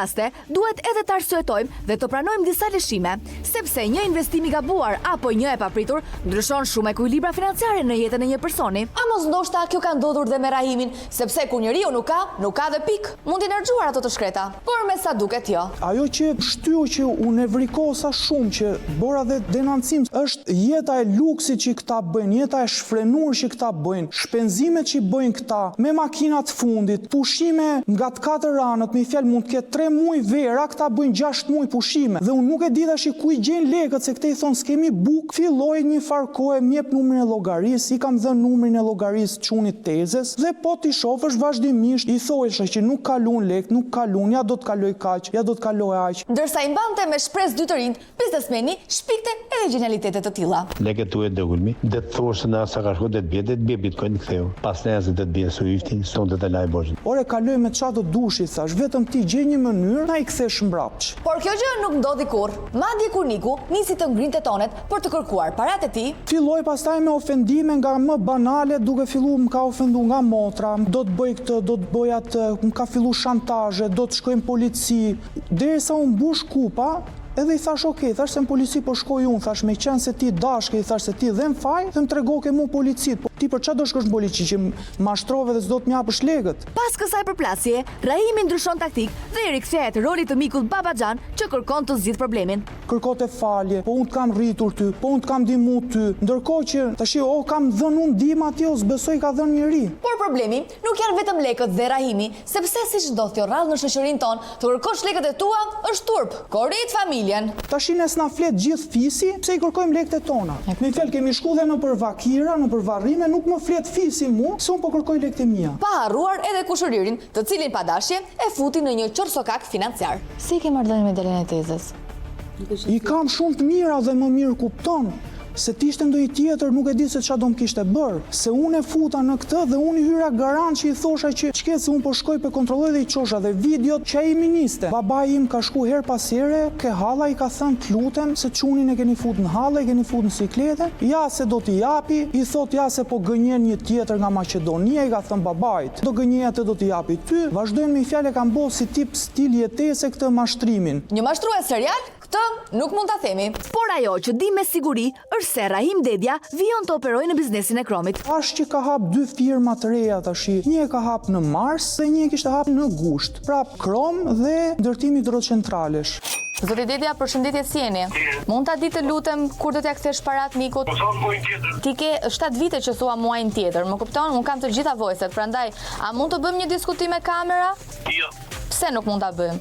raste, duhet edhe të arsyetojmë dhe të pranojmë disa lëshime, sepse një investim i gabuar apo një e papritur ndryshon shumë ekuilibra financiare në jetën e një personi. A mos ndoshta kjo ka ndodhur dhe me Rahimin, sepse kur njeriu nuk ka, nuk ka dhe pikë. Mund t'i harxhuar ato të shkreta, por me sa duket jo. Ajo që shtyu që u nevrikosa shumë që bora dhe denoncim është jeta e luksit që këta bëjnë, jeta e shfrenur që këta bëjnë, shpenzimet që bëjnë këta me makina të fundit, pushime nga të katër anët, me fjalë mund të ketë 3 muaj vera, këta bëjnë 6 muaj pushime. Dhe unë nuk e di tash ku i gjejnë lekët se këte i thonë s'kemi buk. Filloi një farë kohe, më jep numrin e llogarisë, i kam dhënë numrin e llogarisë çunit tezes dhe po t'i shofësh vazhdimisht i thosha që nuk kalun lek, nuk kalun, ja do të kaloj kaq, ja do të kaloj aq. Ndërsa i mbante me shpresë dy të rinjtë, biznesmeni shpikte edhe gjenialitete të tilla. Lekët tuaja dëgulmi, dhe të thuash se na sa ka shku, dhe të bje, dhe të bje Bitcoin ktheu. Pas nesër do të bje Swifti, sonte të laj borxhin. Ore kaloj me ça të dush i thash, vetëm ti gjej një mënyrë na i kthesh mbrapsht. Por kjo gjë nuk ndodhi kurrë. Madje kur Niku nisi të ngrinte tonet për të kërkuar paratë e tij, Filloi pastaj me ofendime nga më banale, duke fillu më ka ofendu nga motra, do të bëj këtë, do të bëj atë, më ka fillu shantazhe, do të shkoj në polici, derisa u mbush kupa, edhe i thash ok, thash se në polici po shkoj unë, thash me qenë se ti dashke, i thash se ti dhe më faj, dhe më tregoke mu policit, po ti për ça do shkosh në polici që më mashtrove dhe s'do të m'japësh lekët. Pas kësaj përplasje, Rahimi ndryshon taktik dhe i rikthehet rolit të mikut babaxhan që kërkon të zgjidh problemin. Kërkote falje, po unë të kam rritur ty, po unë të kam ndihmu ty, ndërkohë që tash o kam dhënë unë ndihmë atje, o s'besoj ka dhënë njeri. Por problemi nuk janë vetëm lekët dhe Rahimi, sepse siç ndodh jo rrallë në shoqërinë tonë, të kërkosh lekët e tua është turp. Korit familjen. Tashi ne s'na flet gjithë fisi, pse i kërkojmë lekët e tona. Me fjalë kemi shku dhe nëpër vakira, nëpër varrime, nuk më flet fisi mu, se unë po kërkoj lekët e mia. Pa harruar edhe kushëririn, të cilin pa dashje e futi në një qorrsokak financiar. Si e ke marrëdhënien me djalin e tezës? I kam shumë të mira dhe më mirë kupton, se t'ishte ndonjë tjetër nuk e di se ça do më kishte bërë, se unë e futa në këtë dhe unë i hyra garant që i thosha që ç'ke se unë po shkoj po kontrolloj dhe i çosha dhe videot që ai ministe. Babai im ka shku herë pas here ke halla i ka thënë të lutem se çunin e keni fut në halle, e keni fut në siklete, ja se do t'i japi, i thot ja se po gënjen një tjetër nga Maqedonia i ka thënë babait, do gënjej atë do t'i japi ty, vazhdojnë me fjalë e kanë bo si tip stil jetese këtë mashtrimin. Një mashtrues serial? Këtë nuk mund ta themi. Por ajo që di me siguri është se Rahim Dedja vijon të operojë në biznesin e kromit. Pashë që ka hap dy firma të reja tashi, një e ka hap në mars dhe një e kishte hap në gusht. Prap krom dhe ndërtim hidrocentralesh. Zoti Dedja, përshëndetje si jeni? Mund ta di të lutem kur do t'ia kthesh parat mikut? Po thonë muajin tjetër. Ti ke 7 vite që thua muajin tjetër, më kupton? Unë kam të gjitha voice-et, prandaj a mund të bëjmë një diskutim me kamera? Jo. Pse nuk mund ta bëjmë?